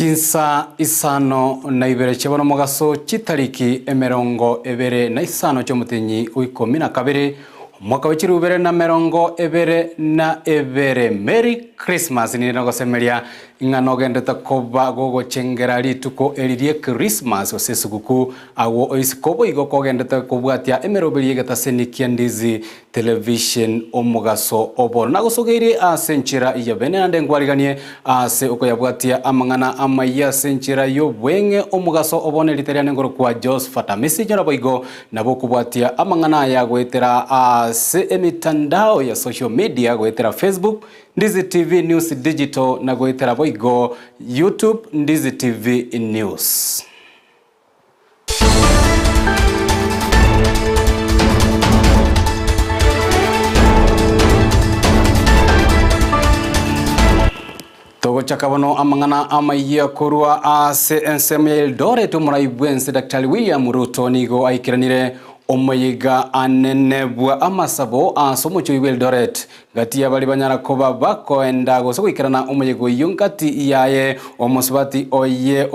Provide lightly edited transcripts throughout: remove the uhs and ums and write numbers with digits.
Chinsa isano na ibere chia bono mogaso chitariki emerongo ebere na isano chi'omotenyi o ikomi na kabere, omwaka bwe chilifu ibere na merongo ebere na ebere. Merry Christmas! Ninde nogosemeria ng'a nogenderete koba gogochengera rituko eri rie Christmas gose esuguku agwo oisiko boigo kogenderete kobwatia emeroberi y'egetaseni kia Ndizi Television omogaso obo nagosogeirie ase enchera ya bene naende nkwariganie ase okoyabwatia amang'ana amayia ase enchera y'obweng'e omogaso obo nerita riane nkorokwa Josephat Amisi nyora boigo nabo okobwatia amang'ana aya goetera ase emitandao ya social media goetera Facebook Ndizi TV News Digital na goetera boigo YouTube Ndizi TV News. Togochaka bono amang'ana amayia korwa ase ensemo ya Eldoret omorai bwense Daktari William Ruto nigo aikeranire omoyega anene bwa amasabo ase omochie bwa Eldoret Gati y'abaria banyara koba bakoenda gose goikerana omoyega oyio ngati yaye omosubati oye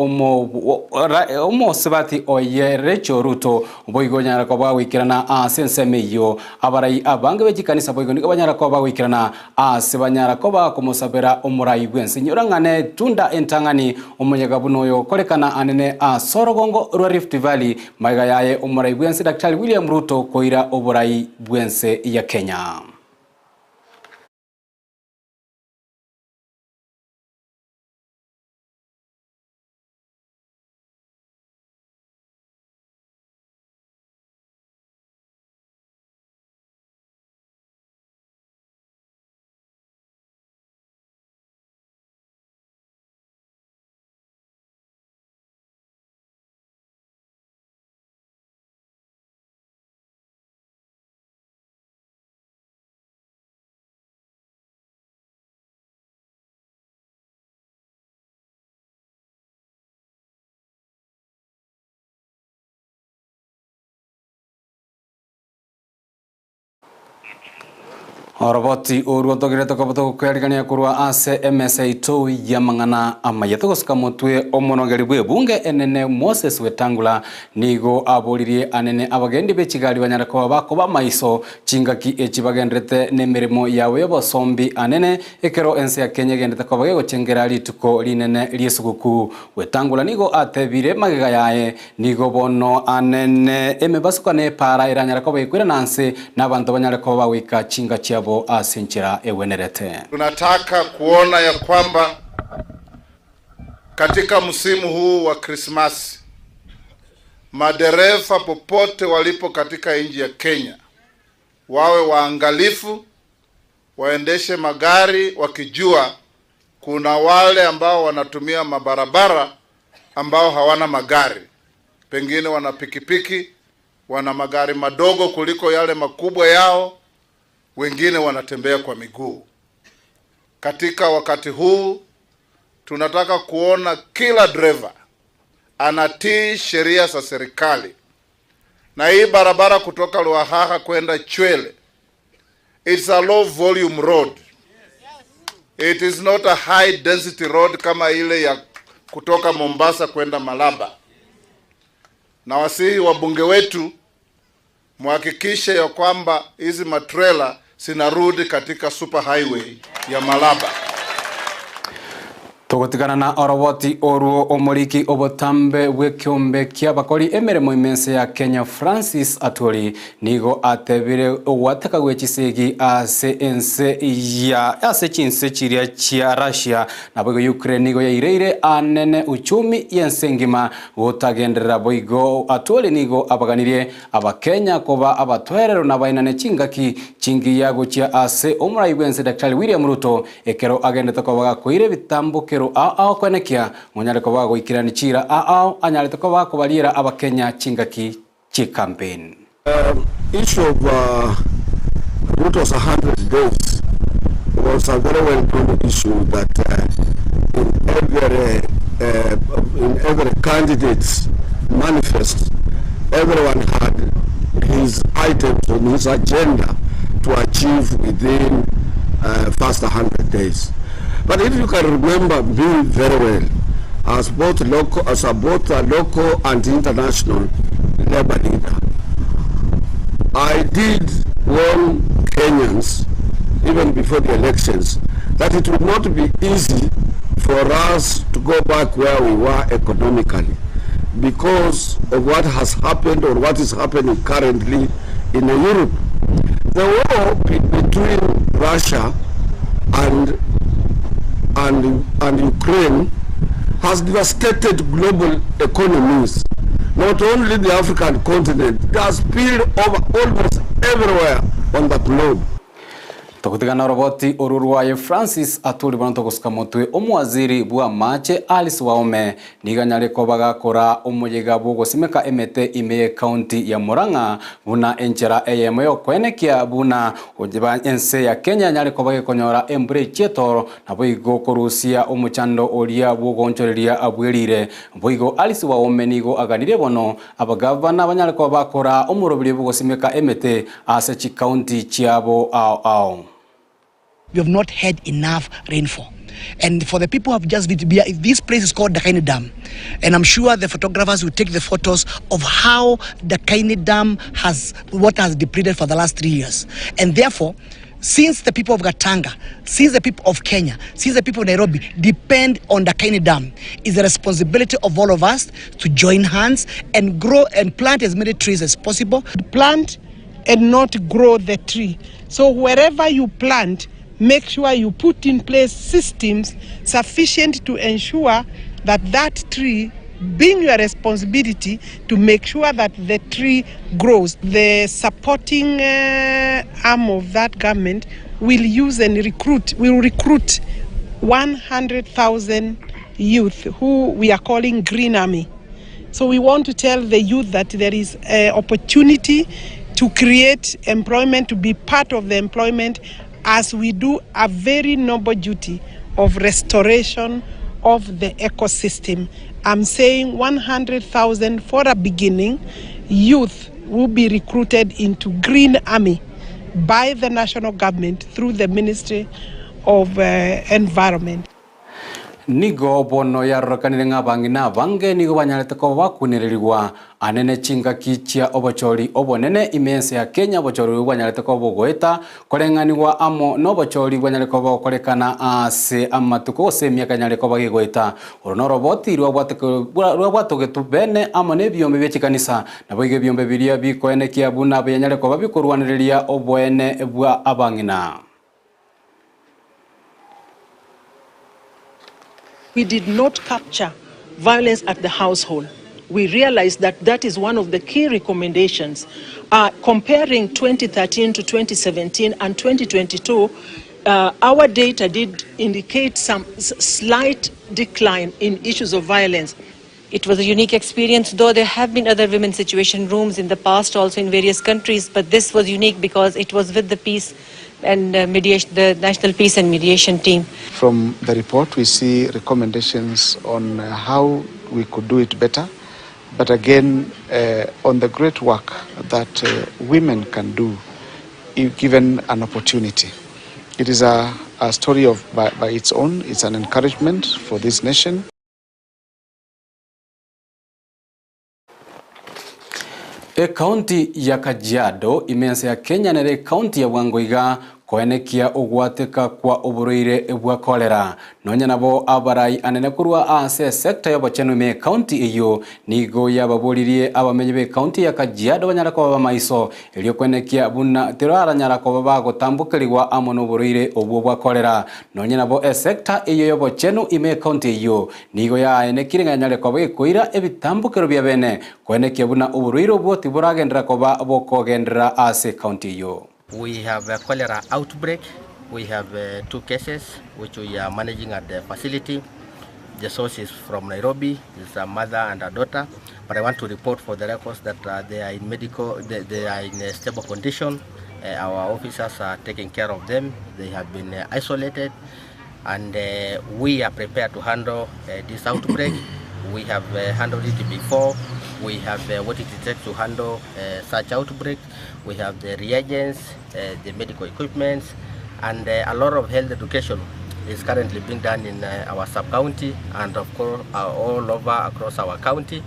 omosubati oye Rachel Ruto boigo onyara koba goikerana ase ensemo eyio. Abarai abange be chikanisa boigo nigo banyara koba goikerana ase banyara koba komosabera omorai bw'ense. Inyora ng'a netunda entang'ani omoyega buna oyo gokorekana anene ase orogongo rwa Rift Valley magega yaye omorai bw'ense Daktari William Ruto koira oborai bw'ense ya Kenya. Oroboti orwo ntogerete koba togokwerigania korwa ase emesa yaito y'amang'ana amaya. Togosuka motwe omonogeri bw'ebunge enene Moses Wetangula nigo aboririe anene abagendi be chigari banyare koba bakoba amaiso chingaki echi bagenderete nemeremo yabo y'obosombi anene ekero ense ya Kenya egenderete koba gegochengera rituko rinene ri'esuguku. Wetangula nigo atebire magega yaye Nigo bono anene emebasuko na epaara eranyare koba ekoirana nse, na abanto banyare koba bagoika chinka chiabo ase enchera egwenerete. Tunataka kuona ya kwamba katika msimu huu wa Krismasi madereva popote walipo katika nchi ya Kenya wawe waangalifu, waendeshe magari wakijua kuna wale ambao wanatumia mabarabara ambao hawana magari, pengine wana pikipiki, wana magari madogo kuliko yale makubwa yao, wengine wanatembea kwa miguu. Katika wakati huu tunataka kuona kila dereva anatii sheria za serikali, na hii barabara kutoka Ruahaha kwenda Chwele, it's a low volume road. It is not a high density road kama ile ya kutoka Mombasa kwenda Malaba. Na wasihi wabunge wetu muhakikishe ya kwamba hizi matrela zinarudi katika super highway ya Malaba. Togotigana na oroboti orwo omoriki obotambe bw'ekeombe ki'abakori emeremo ime ense ya Kenya Francis Atwoli nigo atebire ogwateka gwe chisegi ase ense ya ase chinse chiria chia Russia naboigo Ukraine nigo yaireire anene uchumi y'ense engima gotagenderera boigo Atwoli nigo abaganirie Abakenya koba abatoerero na bainane chingaki chingiya gochia ase omorai bw'ense Daktari William Ruto Ekero agendete koba gakoira ebitambokero ao ao koenekia ng'onyare koba gagoikerania chiira ao ao anyarete koba gakobariera Abakenya chingaki chi'ecampaign. Issue of Ruto's 100 days was a very well known issue that in every in every candidate's manifest everyone had his items on his agenda to achieve within first 100 days. But if you can remember me very well, as both local, as a both a local and international labor leader. I did warn Kenyans, even before the elections, that it would not be easy for us to go back where we were economically because of what has happened or what is happening currently in Europe. The war between Russia and, and, and Ukraine has devastated global economies. Not only the African continent, it has spilled over almost everywhere on the globe. Togotigana oroboti oru rwaye Francis Atwoli bono togosuka motwe omowaziri bwa amache Alice Wahome nigo anyare koba gakora omoyega bwogosimeka emete ime ye county ya Murang'a buna enchera eyemo yokoenekia buna ense ya Kenya yanyare koba gekonyora embura echi etoro Naboigo korusia omochando oria bw'ogoonchoreria abwerire. Boigo Alice Wahome nigo aganirie bono abagavana banyare koba bakora omoroberio bw'ogosimeka emete ase chikaunti chiabo ao ao. We have not had enough rainfall and for the people who have just been, this place is called Ndakaini Dam and I'm sure the photographers will take the photos of how Ndakaini Dam has water has depleted for the last 3 years and therefore Since the people of Gatanga, since the people of Kenya, since the people of Nairobi depend on the Ndakaini Dam, it's the responsibility of all of us to join hands and grow and plant as many trees as possible. Plant and not grow the tree. So wherever you plant, make sure you put in place systems sufficient to ensure that that tree being your responsibility to make sure that the tree grows. The supporting arm of that government will use and recruit, will recruit 100,000 youth who we are calling Green Army. So we want to tell the youth that there is an opportunity to create employment, to be part of the employment as we do a very noble duty of restoration of the ecosystem. I'm saying 100,000 for a beginning youth will be recruited into Green Army by the national government through the Ministry of Environment. Nigo bono yarorekanire ng'a abang'ina abange nigo banyarete koba bakunererigwa anene chingaki chia obochori obonene ime y'ense ya Kenya, obochori obwo bwanyarete koba bogoeta koreng'anigwa amo nobochori bwanyare koba bogokorekana ase amatuko gose emiaka enyare koba gegoeta. Oro noroboti rwabwatogetwe bene amo nebiombe bie chikanisa, naboigo ebiombe biria bikoenekia buna bianyare koba bikorwanereria oboene bwa abang'ina. We did not capture violence at the household. We realized that that is one of the key recommendations. Comparing 2013 to 2017 and 2022, our data did indicate some slight decline in issues of violence. It was a unique experience, though there have been other women's situation rooms in the past also in various countries, but this was unique because it was with the peace and mediation, the National Peace and Mediation Team. From the report, we see recommendations on how we could do it better, but again, on the great work that women can do if given an opportunity. It is a story of by its own. It's an encouragement for this nation. Ekaunti ya Kajiado ime ense ya Kenya nere ekaunti ya bwango iga koenekia ogwateka kwa oborwaire bwa cholera. Nonya nabo abarai anene korwa ase esecta y'obochenu ime ekaunti eyio nigo yababoririe abamenyi ba ekaunti ya Kajiado banyare koba bamaiso erio koenekia buna teraranyara koba bagotambokerigwa amo noborwaire obwo bwa cholera. Nonya nabo esecta eyio y'obochenu ime ekaunti eyio nigo yaenekire ng'a yanyare koba gekoira ebitambokero bia bene koenekia buna oborwaire obwo tiboragenderera koba bokogenderera ase ekaunti eyio. We have a cholera outbreak. We have 2 cases which we are managing at the facility. The source is from Nairobi. It's a mother and a daughter. But I want to report for the records that they are in medical, they are in a stable condition. Our officers are taking care of them. They have been isolated, and we are prepared to handle this outbreak. We have handled it before. We have what it takes to handle such outbreak. We have the reagents, the medical equipment, and a lot of health education. is currently being done in our sub-county and of course all over across our county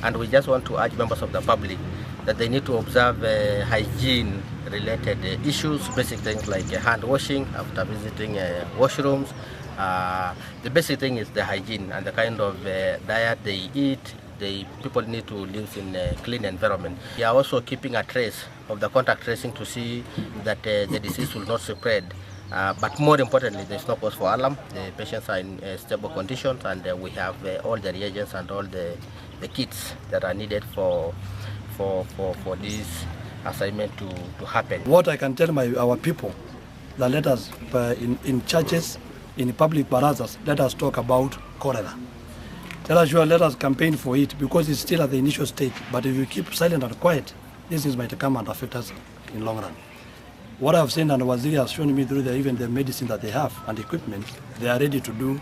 and we just want to urge members of the public that they need to observe uh, hygiene related uh, issues, basic things like uh, hand washing after visiting uh, washrooms. Uh, the basic thing is the hygiene and the kind of uh, diet they eat. The people need to live in a clean environment. We are also keeping a trace of the contact tracing to see that uh, the disease will not spread. Uh, but more importantly, there's no cause for alarm. The patients are in uh, stable conditions and uh, we have uh, all the reagents and all the, the kits that are needed for, for, for, for this assignment to, to happen. What I can tell my, our people, that let us, uh, in, in churches, in public barazas, let us talk about cholera. Tell us, sure, let us campaign for it because it's still at the initial stage. But if you keep silent and quiet, these things might come and affect us in long run. What I've seen and Waziri has shown me through the, even the medicine that they have and equipment, they are ready to do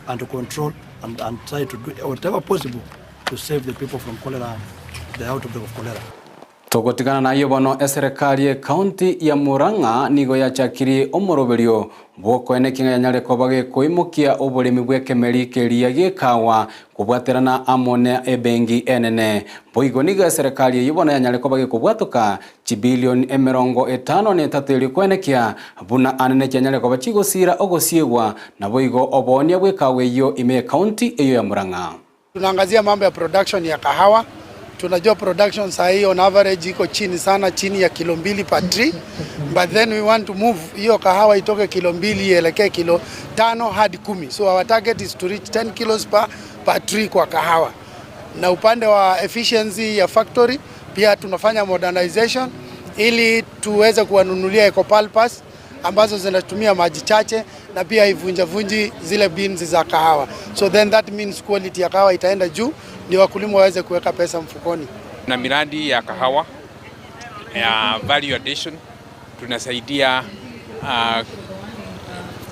and to control and, and try to do whatever possible to save the people from cholera, the outbreak of cholera. Togotigana nayio bono eserekari ekaunti ya Murang'a nigo yachakirie omoroberio bw'okoenekia ng'a yanyare koba gekoimokia oboremi bw'ekemeri keria gi'ekawa kobwaterana amo ne ebenki enene. Boigo nigo eserekari eyio bono yanyare koba gekobwatoka chibilioni 53 erio koenekia buna anene chianyare koba chigosiira ogosiegwa naboigo oboonia bw'ekawa eyio ime y'ekaunti eyio ya Murang'a. Tunaangazia mambo ya production ya kahawa. Tunajua production saa hii on average iko chini sana, chini ya kilo mbili per tree, but then we want to move hiyo kahawa itoke kilo mbili ielekee kilo tano hadi kumi. So our target is to reach 10 kilos per, per tree kwa kahawa. Na upande wa efficiency ya factory pia tunafanya modernization ili tuweze kuwanunulia ecopulpers ambazo zinatumia maji chache na pia ivunjavunji zile beans za kahawa. So then that means quality ya kahawa itaenda juu, ndio wakulima waweze kuweka pesa mfukoni. Na miradi ya kahawa ya value addition tunasaidia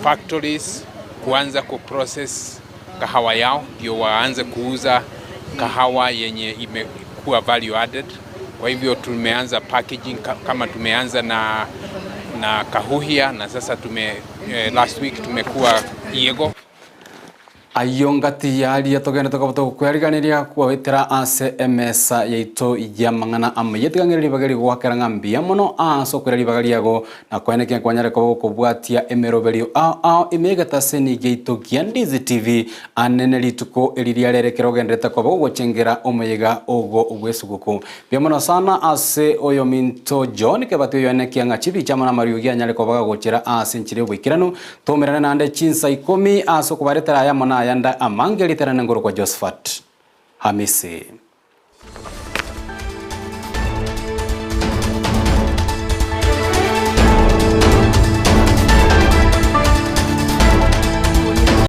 factories kuanza kuprocess kahawa yao ndio waanze kuuza kahawa yenye imekuwa value added. Kwa hivyo tumeanza packaging kama tumeanza na, na Kahuhia na sasa tume, eh, last week tumekuwa Iego. Ayio ngati yaria togende tokaba togokweriganiria kwawetera ase emesa yaito ya mang'ana amaye tigang'ere ribaga rigwakera ng'a mbuya mono ase okwera ribaga riago na kwaenekia kwanyare koba gokobwatia emeroberio ao ao ime egetaseni giaito gia Ndizi TV anene rituko eri riarere ekero ogenderete koba gogochengera omoyega ogo bw'esuguku. Mbuya mono sana ase oyominto John Kebati oyoenekia ng'a chibicha amo na amariogi anyare koba gagochera ase enchera y'oboikeranu Toumerane naende chinsa ikomi ase okobaretera aya amo nayande amange riterane ngoro kwa Josephat Hamisi.